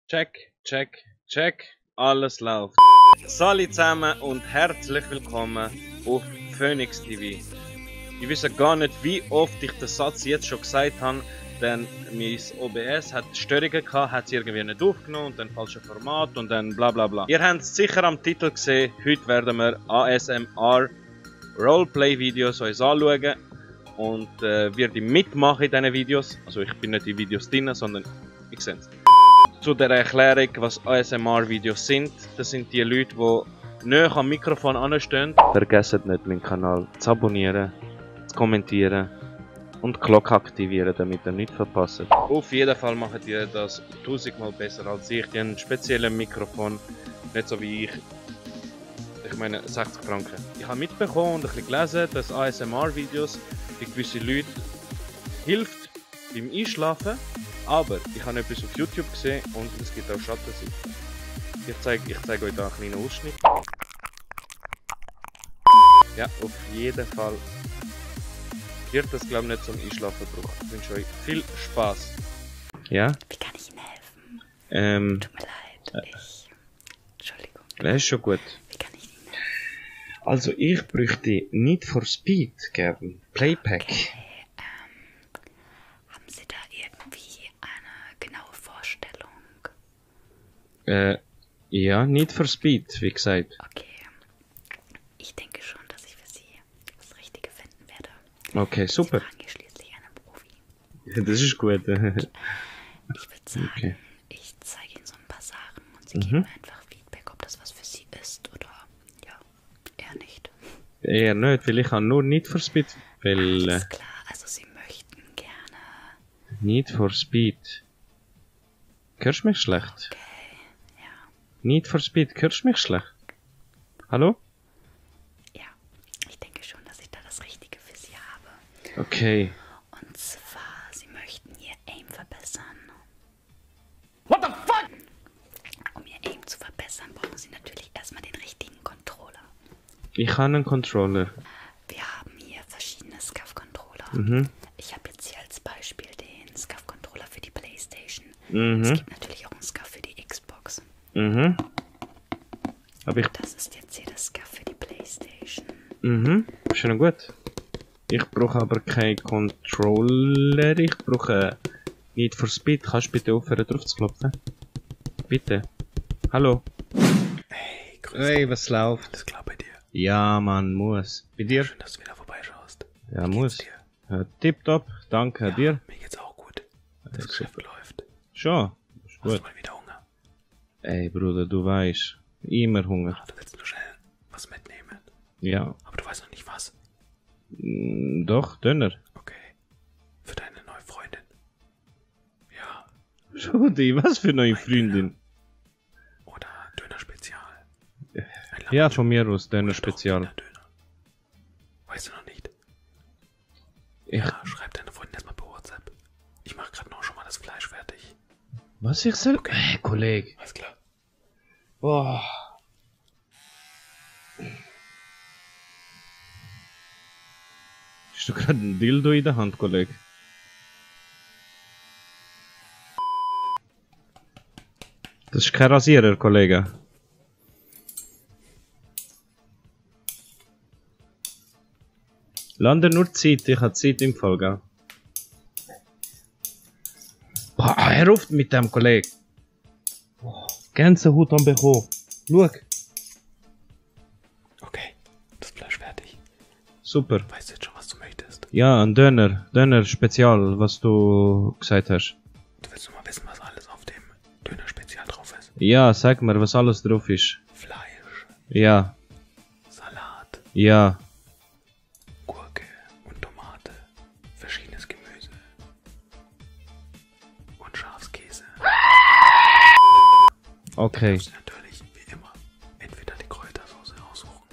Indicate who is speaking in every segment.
Speaker 1: Check, check, check, alles läuft. Salut zusammen und herzlich willkommen auf Phoenix TV. Ich weiß gar nicht, wie oft ich den Satz jetzt schon gesagt habe, denn mein OBS hat Störungen gehabt, hat es irgendwie nicht aufgenommen und dann falsches Format und dann bla bla bla. Ihr habt es sicher am Titel gesehen, heute werden wir ASMR Roleplay Videos uns anschauen und werde mitmachen in diesen Videos. Also ich bin nicht in Videos drin, sondern ich sehe es. Zu der Erklärung, was ASMR-Videos sind. Das sind die Leute, die näher am Mikrofon anstehen. Vergesst nicht, meinen Kanal zu abonnieren, zu kommentieren und die Glocke aktivieren, damit ihr nichts verpasst. Auf jeden Fall macht ihr das 1000-mal besser als ich. Die haben ein spezielles Mikrofon, nicht so wie ich. Ich meine 60 Franken. Ich habe mitbekommen und ein bisschen gelesen, dass ASMR-Videos für gewisse Leute hilft beim Einschlafen. Aber ich habe etwas auf YouTube gesehen und es gibt auch Schattenseiten. Ich zeige euch da einen kleinen Ausschnitt. Ja, auf jeden Fall wird das, glaube ich, nicht zum Einschlafen brauchen. Ich wünsche euch viel Spaß. Ja?
Speaker 2: Wie kann ich Ihnen helfen? Tut mir leid, Entschuldigung.
Speaker 1: Das ist schon gut.
Speaker 2: Wie kann ich Ihnen helfen?
Speaker 1: Also ich bräuchte Need for Speed gern. Playpack.
Speaker 2: Okay, haben Sie da irgendwie eine genaue Vorstellung?
Speaker 1: Ja, Need for Speed, wie gesagt.
Speaker 2: Okay, ich denke schon, dass ich für Sie das Richtige finden werde.
Speaker 1: Okay, super.
Speaker 2: Sie fragen hier schließlich einen Profi.
Speaker 1: Das ist gut.
Speaker 2: Ich würde sagen,
Speaker 1: Okay.
Speaker 2: ich zeige Ihnen so ein paar Sachen und Sie geben mir einfach Feedback, ob das was für Sie ist oder ja, eher nicht.
Speaker 1: Eher nicht, weil ich habe nur Need for Speed. Weil
Speaker 2: Alles klar, also Sie möchten gerne.
Speaker 1: Need for Speed. Hörst du mich schlecht?
Speaker 2: Okay, ja.
Speaker 1: Need for Speed, hörst du mich schlecht? Hallo?
Speaker 2: Ja, ich denke schon, dass ich da das Richtige für Sie habe.
Speaker 1: Okay.
Speaker 2: Und zwar, Sie möchten Ihr Aim verbessern.
Speaker 3: What the fuck?
Speaker 2: Um Ihr Aim zu verbessern, brauchen Sie natürlich erstmal den richtigen Controller.
Speaker 1: Ich habe einen Controller.
Speaker 2: Wir haben hier verschiedene SCUF-Controller. Ich habe jetzt hier als Beispiel den SCUF-Controller für die PlayStation. Es gibt natürlich auch einen SCUF für die Xbox.
Speaker 1: Aber ich.
Speaker 2: Das ist jetzt hier das SCUF für die PlayStation.
Speaker 1: Schön und gut. Ich brauche aber keinen Controller. Ich brauche Need for Speed. Kannst du bitte aufhören drauf zu klopfen? Bitte. Hallo.
Speaker 3: Hey, grüß
Speaker 1: Hey, was läuft?
Speaker 3: Alles klar bei dir?
Speaker 1: Ja, man muss. Bei dir?
Speaker 3: Schön, dass du wieder vorbeischaust.
Speaker 1: Ja,
Speaker 3: Wie
Speaker 1: muss.
Speaker 3: geht's dir?
Speaker 1: Ja, tipptopp. Danke dir.
Speaker 3: Mir geht's auch gut.
Speaker 1: Das
Speaker 3: Das
Speaker 1: ist
Speaker 3: Geschäft läuft.
Speaker 1: Schon. Ist
Speaker 3: Hast du
Speaker 1: gut.
Speaker 3: mal wieder Hunger?
Speaker 1: Ey, Bruder, du weißt. Immer Hunger.
Speaker 3: Ach, du willst nur schnell was mitnehmen.
Speaker 1: Ja.
Speaker 3: Aber du weißt noch nicht was.
Speaker 1: Doch, Döner.
Speaker 3: Okay. Für deine neue Freundin. Ja.
Speaker 1: Schudi, was für neue Freundin?
Speaker 3: Oder Döner Spezial.
Speaker 1: Ja, von mir aus, Döner
Speaker 3: Oder doch
Speaker 1: Spezial.
Speaker 3: Wiener Döner. Weißt du noch nicht?
Speaker 1: Ich,
Speaker 3: Ja, schreib deine Freundin erstmal per WhatsApp. Ich mach grad noch schon mal das Fleisch fertig.
Speaker 1: was ich soll? Kollege.
Speaker 3: Alles klar.
Speaker 1: Boah. Hast du gerade ein Dildo in der Hand, Kollege? Das ist kein Rasierer, Kollege. Lande nur Zeit, ich habe Zeit im Fall, gell? Boah, hör auf mit dem, Kollege. Gänsehaut am Bekommen. Schau.
Speaker 3: Okay. Das Fleisch fertig.
Speaker 1: Super.
Speaker 3: Weißt du jetzt schon, was du möchtest?
Speaker 1: Ja, ein Döner. Döner Spezial, was du gesagt hast.
Speaker 3: Du willst nur mal wissen, was alles auf dem Döner Spezial drauf ist.
Speaker 1: Ja, sag mir, was alles drauf ist.
Speaker 3: Fleisch,
Speaker 1: Ja,
Speaker 3: Salat,
Speaker 1: ja.
Speaker 3: Gurke und Tomate, verschiedenes Gemüse und Schafskäse.
Speaker 1: Okay.
Speaker 3: Du natürlich, wie immer, entweder die Kräutersoße aussuchen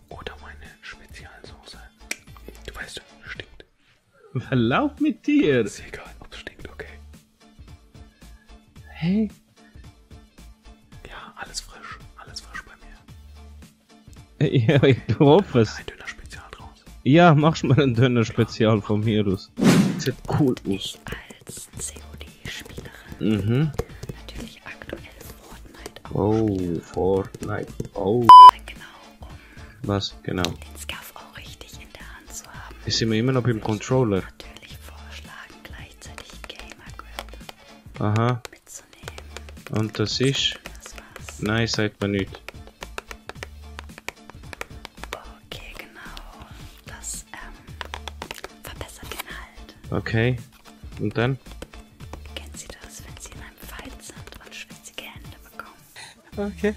Speaker 3: oder meine Spezialsoße. Du weißt schon, stinkt.
Speaker 1: Verlauf mit dir.
Speaker 3: Ist egal, ob es stinkt, okay.
Speaker 1: Hey.
Speaker 3: Ja, alles frisch bei mir.
Speaker 1: Ja, ich hoffe es.
Speaker 3: Ein Döner Spezial draus.
Speaker 1: Ja, machst mal ein Döner Spezial von mir aus. Sieht cool aus.
Speaker 2: Ich als COD-Spielerin natürlich aktuell
Speaker 1: Oh, Fortnite. Oh.
Speaker 2: Genau, um
Speaker 1: Was? Genau.
Speaker 2: den Scuff auch richtig in der Hand zu haben.
Speaker 1: Sind wir immer noch beim Controller?
Speaker 2: Natürlich vorschlagen, gleichzeitig Gamer Grip
Speaker 1: Aha.
Speaker 2: mitzunehmen.
Speaker 1: Und das ist?
Speaker 2: Das war's.
Speaker 1: Nein, sagt man nicht.
Speaker 2: Okay, genau. Das verbessert den Halt.
Speaker 1: Okay. Und dann?
Speaker 2: Kennen Sie das, wenn Sie in einem Fight sind und schwitzige Hände bekommen?
Speaker 1: Okay.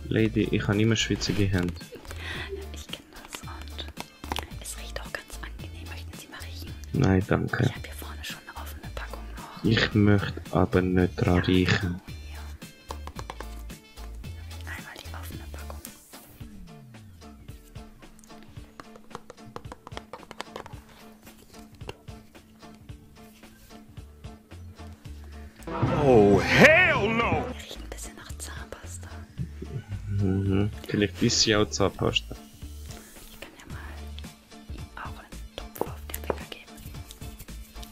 Speaker 1: Lady, ich habe immer schwitzige Hände.
Speaker 2: Ich kenne das und es riecht auch ganz angenehm. Möchten Sie mal riechen?
Speaker 1: Nein, danke.
Speaker 2: Ich habe hier vorne schon eine offene Packung noch.
Speaker 1: Ich möchte aber nicht dran riechen.
Speaker 2: Hier. Einmal die offene Packung.
Speaker 3: Oh, hell no!
Speaker 2: Die riechen ein bisschen nach Zahnpasta.
Speaker 1: Mhm. Vielleicht ist sie auch Zahnpasta.
Speaker 2: Ich kann ja mal Ihnen auch einen Tupf auf den Bäcker geben.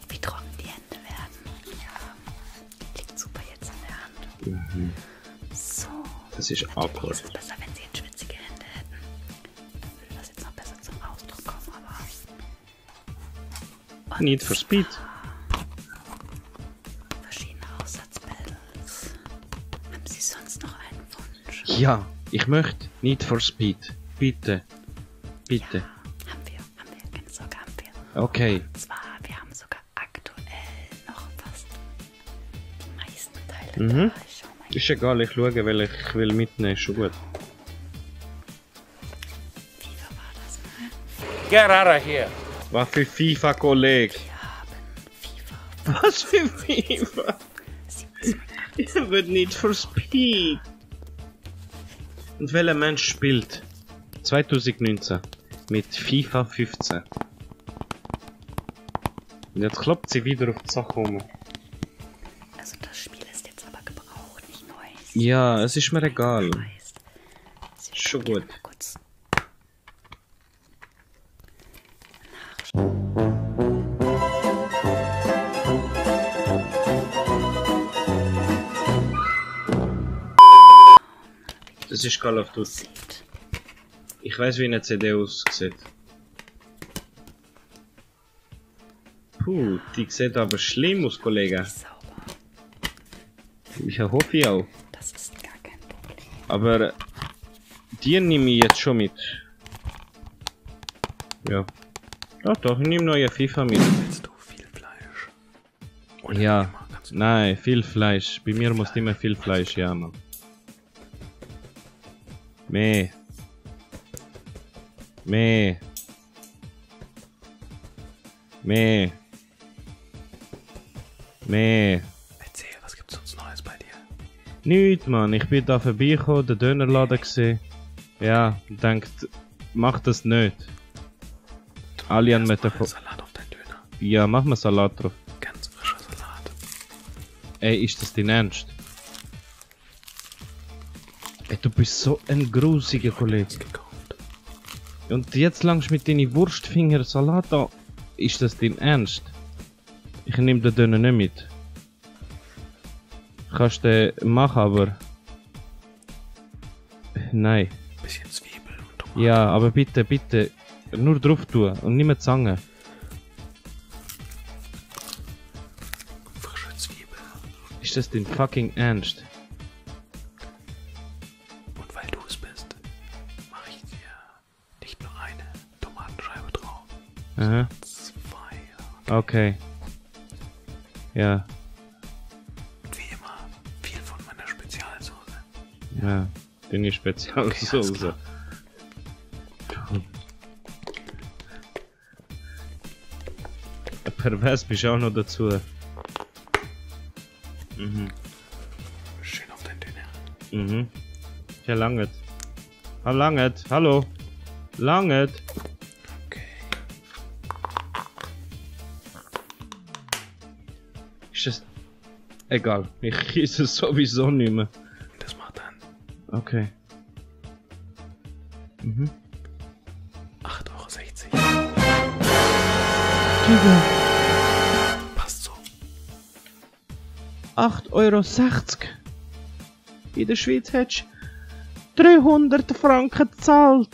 Speaker 2: Wie trocken die Hände werden. Ja, liegt super jetzt in der Hand. So.
Speaker 1: Das ist
Speaker 2: Natürlich
Speaker 1: awkward.
Speaker 2: ist es besser, wenn Sie jetzt schwitzige Hände hätten. Dann würde das jetzt noch besser zum Ausdruck kommen, aber... Und
Speaker 1: Need for Speed.
Speaker 2: verschiedene Aussatzpedals. Haben Sie sonst noch einen Wunsch?
Speaker 1: Ja, ich möchte Need for Speed. Bitte. Bitte.
Speaker 2: Ja, haben wir, keine Sorge, haben wir.
Speaker 1: Okay.
Speaker 2: Und zwar, wir haben sogar aktuell noch fast die meisten Teile da. Ich schau mal.
Speaker 1: Ist egal, ich schaue, weil ich will mitnehmen. Ist schon gut.
Speaker 2: FIFA war das mal.
Speaker 3: Get out of here!
Speaker 1: Was für FIFA, Kollege?
Speaker 2: Wir haben FIFA
Speaker 1: Was für FIFA?
Speaker 2: 17
Speaker 1: Ich will Need for Speed. Und welcher Mensch spielt 2019 mit FIFA 15? Und jetzt kloppt sie wieder auf die Sache rum.
Speaker 2: Also das Spiel ist jetzt aber gebraucht, nicht neu.
Speaker 1: Ja, es ist mir egal.
Speaker 2: Heißt, Sie
Speaker 1: Schon
Speaker 2: können
Speaker 1: gut.
Speaker 2: mal kurz
Speaker 1: Das ist Call of Duty.
Speaker 2: sieht.
Speaker 1: Ich weiß, wie eine CD aussieht. Puh, die sieht aber schlimm aus, Kollege.
Speaker 2: Sauber.
Speaker 1: Ich hoffe ich auch.
Speaker 2: Das ist gar kein Problem.
Speaker 1: Aber die nehme ich jetzt schon mit. Ja. Doch, ich nehme neue FIFA mit.
Speaker 3: Willst du viel Fleisch? Oder
Speaker 1: Ja.
Speaker 3: immer ganz
Speaker 1: Nein, viel Fleisch. Bei mir muss immer viel Fleisch, ja, Mann. Mehr. Mehr. Mehr. Mehr.
Speaker 3: Erzähl, was gibt's sonst Neues bei dir?
Speaker 1: Nichts, Mann. Ich bin da vorbeigekommen, der Dönerladen gesehen. Ja, denkt, mach das nicht. Alle haben mit davon.
Speaker 3: Salat auf dein Döner.
Speaker 1: Ja, mach mal Salat drauf.
Speaker 3: Ganz frischer Salat.
Speaker 1: Ey, ist das dein Ernst? Ey, du bist so ein grusiger Kollege.
Speaker 3: Gekauft.
Speaker 1: Und jetzt langst mit deinen Wurstfinger Salat an. Ist das dein Ernst? Ich nehme den Döner nicht mit. Kannst du den machen, aber... Nein.
Speaker 3: Bisschen Zwiebel und Tomaten.
Speaker 1: Ja, aber bitte, bitte. Nur drauf tun und nicht mit Zange.
Speaker 3: Frische Zwiebel.
Speaker 1: Ist das dein fucking Ernst?
Speaker 3: Und weil du es bist, mache ich dir nicht nur eine Tomatenscheibe drauf.
Speaker 1: Aha.
Speaker 3: 2.
Speaker 1: Okay. Ja,
Speaker 3: Und wie immer, viel von meiner Spezialsoße.
Speaker 1: ja. Deine Spezialsoße. Pervers bist du auch noch dazu. Mhm.
Speaker 3: Schön auf dein Döner.
Speaker 1: Mhm. Ja, langet. Ah, langet. Hallo. Langet.
Speaker 3: Okay.
Speaker 1: Ist das... Egal. Ich esse es sowieso nicht mehr.
Speaker 3: Das macht dann
Speaker 1: Okay. Mhm.
Speaker 3: 8,60
Speaker 1: Digga.
Speaker 3: Passt so.
Speaker 1: 8,60 €. In der Schweiz hättest du 300 Franken gezahlt.